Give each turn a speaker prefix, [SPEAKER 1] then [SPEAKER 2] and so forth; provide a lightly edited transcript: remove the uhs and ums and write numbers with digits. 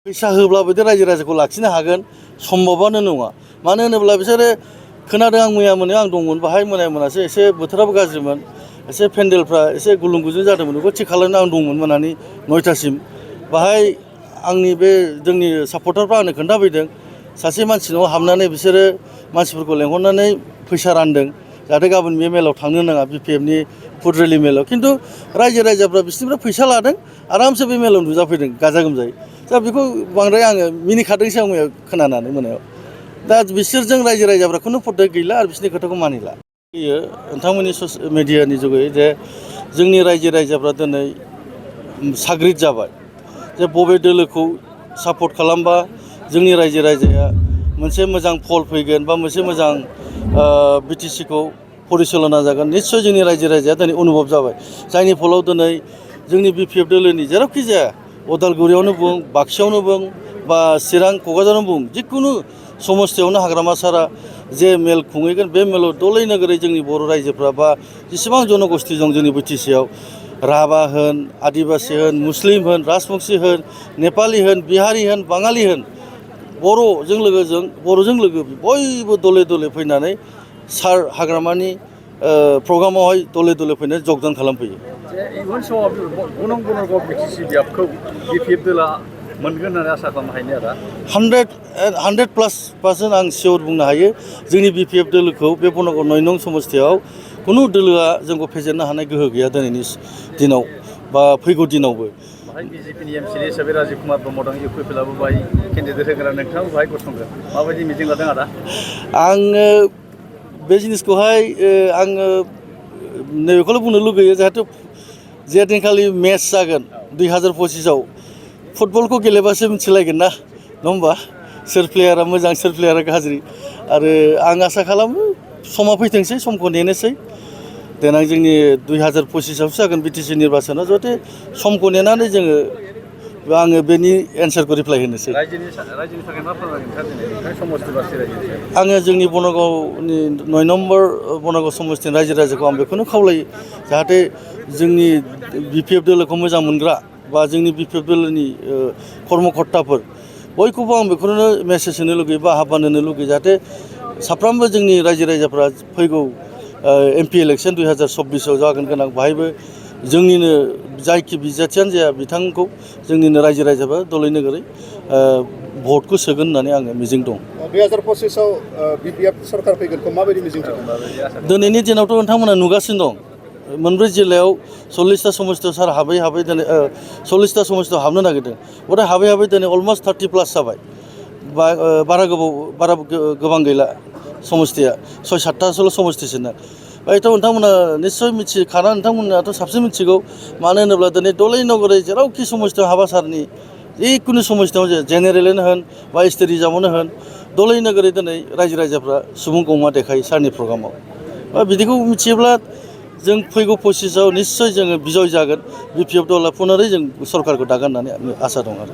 [SPEAKER 1] फैसा होब्लाबो रायजो राजाखौ लाखिनो हागोन सम्भबानो नङा। मानो होनोब्ला बिसोरो खोनादों आं मैया मोनायाव आं दंमोन बाहाय मोनासो एसे बोथोराबो गाज्रिमोन एसे पेन्डेलफ्रा एसे गुलुं गुजुं जादोंमोन बेखौ थिग खालामनो आं दंमोन मोनानि 9टासिम बाहाय आंनि बे जोंनि सापर्टारफ्रा आंनो खोन्थाफैदों सासे मानसिनाव हाबनानै बिसोरो मानसिफोरखौ लेंहरनानै फैसा रानदों जाहाथे गाबोन बे मेलाव थांनो नाङा BPFनि फुड रेलि मेलाव खिन्थु रायजो राजाफ्रा बिसोरनिफ्राय फैसा लादों आरामसे बे मेलाव नुजाफैदों गाजा गोमजायै दा बेखौ बांद्राय आङो मिनिखादोंसो आं मैया खोनानानै मोनायाव दा बिसोरजों रायजो राजाफ्रा खुनु फर्थ गैला आरो बिसोरनि खोथाखौ मानिला बेयो नोंथांमोननि मिडियानि जुगै जे जोंनि रायजो राजाफ्रा दिनै साग्रिद जाबाय जे बबे दोलोखौ सापर्ट खालामबा जोंनि रायजो राजाया मोनसे मोजां फल फैगोन बा मोनसे मोजां BTCखौ परिचालना जागोन निस्सय जोंनि रायजो राजाया दिनै अनुभब जाबाय जायनि फलाव दिनै जोंनि BPF दोलोनि जेरावखि जाया उदालगुरियावनो बुं बाक्सायावनो बुं बा चिरां क'क्राझारावनो बुं जिखुनु समस्थियावनो हाग्रामा सारा जे मेल खुंहैगोन बे मेलाव दलै नोगोरै जोंनि बर' रायजोफ्रा बा जेसेबां जनगोष्ठी दं जोंनि BTCआव राभा होन आदिबासि होन मुस्लिम होन राजबंशी होन नेपालि होन बिहारि होन बाङालि होन बर'जों लोगो बयबो दले दले फैनानै सार हाग्रामानि प्रग्रामावहाय दले दले फैनानै जगदान खालामफैयो।
[SPEAKER 2] इयुन समाव बनरग BTC बियाबखौ BPF दोला मोनगोन होननानै आसा खालामनो हायो आरो
[SPEAKER 1] 100% आं सियर बुंनो हायो जोंनि BPF दोलोखौ बे बनरग 9 नं समस्थियाव खुनु दोलोआ जोंखौ फेजेननो हानाय गोहो गैया दिनैनि दिनाव बा फैगौ दिनावबो।
[SPEAKER 2] बाहाय BJPनि MCL हिसाबै राजिब कुमार ब्रह्म दं UPPआबो बाहाय केन्डिडेट होग्रा नोंथाङाबो बाहाय गसंगोन माबायदि मिजिं लादों आदा?
[SPEAKER 1] आङो बे जिनिसखौहाय आङो नैबेखौल' बुंनो लुगैयो जाहाथे जे दिनखालि मेच जागोन 2025आव फुटबलखौ गेलेबासो मिथिलायगोन ना नङा होमबा सोर प्लेयारा मोजां सोर प्लेयारा गाज्रि आरो आं आसा खालामो समा फैथोंसै समखौ नेनोसै देनां जोंनि 2025आवसो जागोन BTC निर्बाचना जाहाथे समखौ नेनानै आङो बेनि एन्सारखौ रिप्लाइ होनोसै।
[SPEAKER 2] रायजोनि थाखाय मा फोरमायगोन नोंथां दिनै नोंथांनि समस्ति बासि रायजोनि
[SPEAKER 1] आङो जोंनि बनरगनि 9 नम्बर बनरग समस्तिनि रायजो राजाखौ आं बेखौनो खावलायो जाहाथे जोंनि BPF दोलोखौ मोजां मोनग्रा बा जोंनि BPF दोलोनि कर्मकर्ताफोर बयखौबो आं बेखौनो मेसेज होनो लुगैयो बा आह्वान होनो लुगैयो जाहाथे साफ्रोमबो जोंनि रायजो राजाफ्रा फैगौ MP इलेक्सन 2024आव जागोन गोनां बाहायबो जोंनिनो जायखि बिजाथियानो जाया बिथांखौ जोंनिनो रायजो राजाफ्रा दलै नोगोरै भटखौ सोगोन होननानै आङो मिजिं दं।
[SPEAKER 3] 2025आव BPF सरकार फैगोनखौ माबायदि मिजिं थिदों?
[SPEAKER 1] दिनैनि दिनावथ' नोंथांमोना नुगासिनो दं मोनब्रै जिल्लायाव 40टा समस्थियाव सार हाबै दिनै 40टा समस्थियाव हाबनो नागिरदों गथाय हाबै दिनै अलमस्ट 30+ जाबाय बारा गोबां गैला समस्थिया 6-7टासोल' समस्थिसोना बायथ' नोंथांमोना निस्सय मिथिखाना नोंथांमोनाथ' साबसिन मिथिगौ मानो होनोब्ला दिनै दलै नगरै जेरावखि समस्थियाव हाबा सारनि जिखुनु समस्थियाव जेनेरेलैनो होन बा ST रिजार्भआवनो होन दलै नोगोरै दिनै रायजो राजाफ्रा सुबुं गौमा देखायो सारनि प्रग्रामाव बा बिदिखौ मिथियोब्ला जों फैगौ 25आव निस्सय जोङो बिजय जागोन BPF दला पुनरै जों सरकारखौ दागोन होननानै आसा दं आरो।